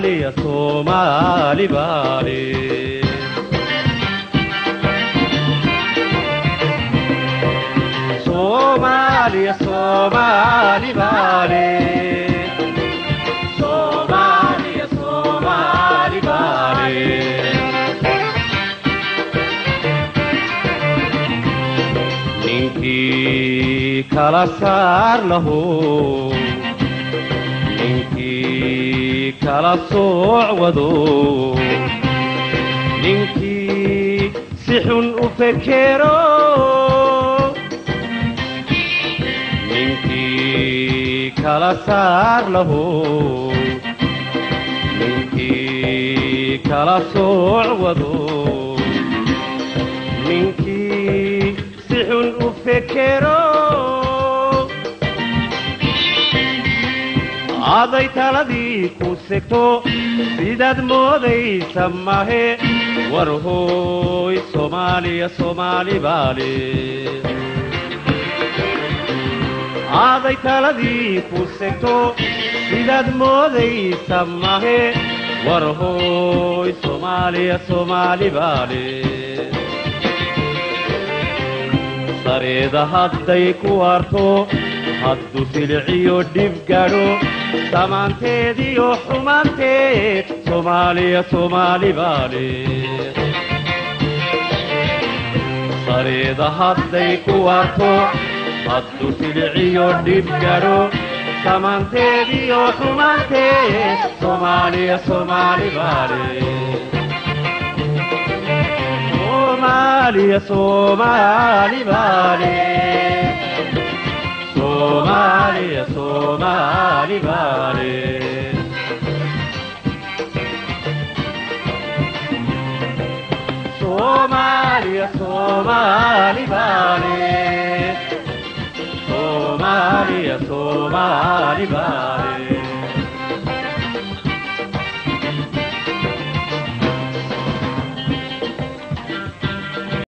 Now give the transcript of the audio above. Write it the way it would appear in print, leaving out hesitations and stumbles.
Soomaali baale, Soomaaliya Soomaali baale, Soomaaliya Soomaali baale. Ninkii kala saar lahu, ninkii kala sooc wado, ninkii si xun u fekero, ninkii kala saar lahu, ninkii kala sooc wado, ninkii si xun u fekero, aday taladii ku segto sidaad moodaysa mahe. War hooy Soomaaliya Soomaali baale, aaday taladii ku segto sidaad moodaysa mahe. War hooy Soomaaliya Soomaali baale, sareeda hadday ku arto, hadduu siliciyo dhib gadho, samaanteediyo xumaanteed Soomaaliya Soomaali baale. Sareeda hadday ku arto, hadduu siliciyo dhib gadho, samaanteediyo xumaanteed Soomaaliya Soomaali baale. Soomaaliya Soomaali baale, Soomaaliya Soomaali baale, Soomaaliya Soomaali baale, Soomaaliya Soomaali baale.